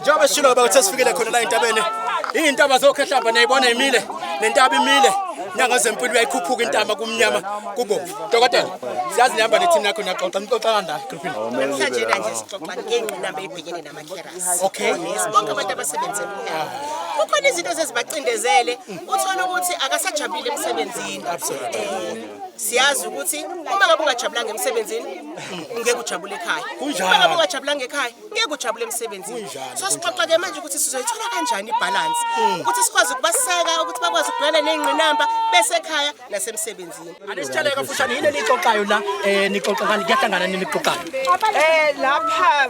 Njengoba sishilo baba, sesifikile khona la entabeni. Iy'ntaba zokhehlamba niyayibona imile, nentaba imile. Nyanga zempilo uyayikhuphuka intaba kumnyama kubomvu. Dokotela, siyazi nihamba ne-team yakho, niyaxoxa, nixoxa kanjani groupini? Namhlanje na nje sixoxa ngengqinamba ebhekene nama-carers. Yes, bonke abantu abasebenzela u-health. Kukhona izinto ezibacindezele, uthole ukuthi akasajabulile emsebenzini. Siyazi ukuthi uma ngabe ungajabulanga emsebenzini, ngeke ujabule ekhaya. Uma ngabe ungajabulanga ekhaya, ngeke ujabule emsebenzini. So sixoxa ke manje ukuthi sizoyithola kanjani i-balance, ukuthi sikwazi ukubaseka, ukuthi bakwazi ukubhekana ney'ngqinamba besekhaya nasemsebenzini. Anisitshele kafushane, yini eniyixoxayo la? Nixoxa ngani? Kuyahlangana nini, nixoxayo? Lapha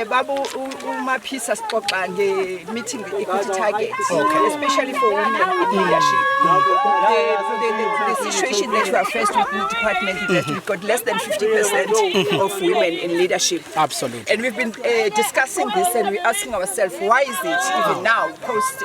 babu uMaphisa, sixoxa nge-meeting the equity targets, especially for women in leadership. The situation that we are faced with in the department is that we've got less than 50% of women in leadership. And we've been discussing this and we're asking ourselves, why is it even now, post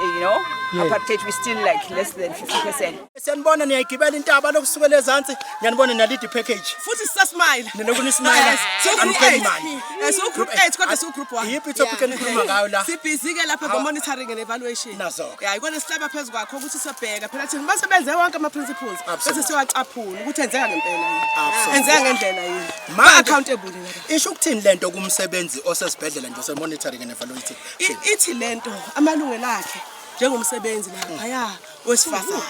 apartheid, we're still like less than 50%? Siyanibona niyayigibela intaba lokusukela ezansi. Ngiyanibona nalidi package. Futhi sisasmile. Niloku nismile. Siwu-group Anipheli 8. mali. Siwu-group 8 kodwa siwu-group 1. Iyiphi i-topic enikhuluma ngayo la? Si-busy ke lapha ngo-monitoring and evaluation. Nazo-ke. Ya, ikona sihlaba phezu kwakho ukuthi siyabheka phela thina basebenze wonke ama-principles bese siwacaphula ukuthi enzeka ngempela yini, enzeka ngendlela yini. Ba-accountable nabo. Isho ukuthini lento kumsebenzi osesibhedlela nje ose-monitoring and evaluating? Ithi lento amalungelo akhe njengomsebenzi laphaya wesifazane.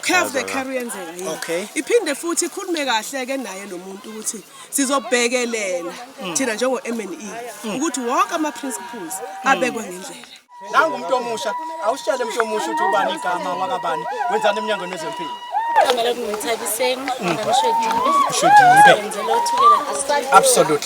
Care of the career yenzeka yini. Iphinde futhi ikhulume kahle ke naye lo muntu ukuthi sizobhekelela thina njengo M&E ukuthi wonke ama principles abekwe ngendlela. Nangu umuntu omusha, awusitshele umuntu omusha ukuthi ubani igama, wakabani, wenzani emnyangweni wezempilo? Igama lami nguThabiseng Ramshedibe. Mshedibe. Ngisebenzela uThukela District.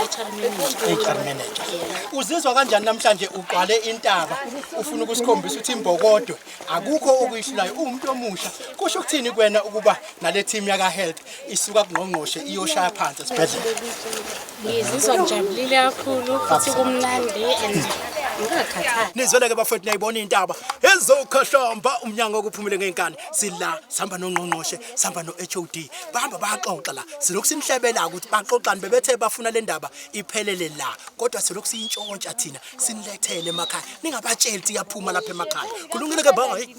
HR manager. HR manager. Uzizwa kanjani namhlanje uqale intaba, ufuna ukusikhombisa ukuthi imbokodo akukho okuyihlulayo, uwumuntu omusha? Kusho ukuthini kuwena ukuba nale team yaka health isuka kungqongqoshe iyoshaya phansi esibhedlela? Ngizizwa ngijabulile kakhulu futhi kumnandi and ngingakhathali. Nizwele-ke bafowethu, niyayibona iy'ntaba ezokhahlamba, umnyango okuphumile ngey'nkani. Sila sihamba nongqongqoshe, sihamba no-HOD, bahamba bayaxoxa la. Silokhu sinihlebela ukuthi baxoxani. Bebethe bafuna le ndaba iphelele la, kodwa silokhu siyintshontsha thina, sinilethele emakhaya, ningabatsheli ukuthi iyaphuma lapha emakhaya. Kulungile-ke, bye.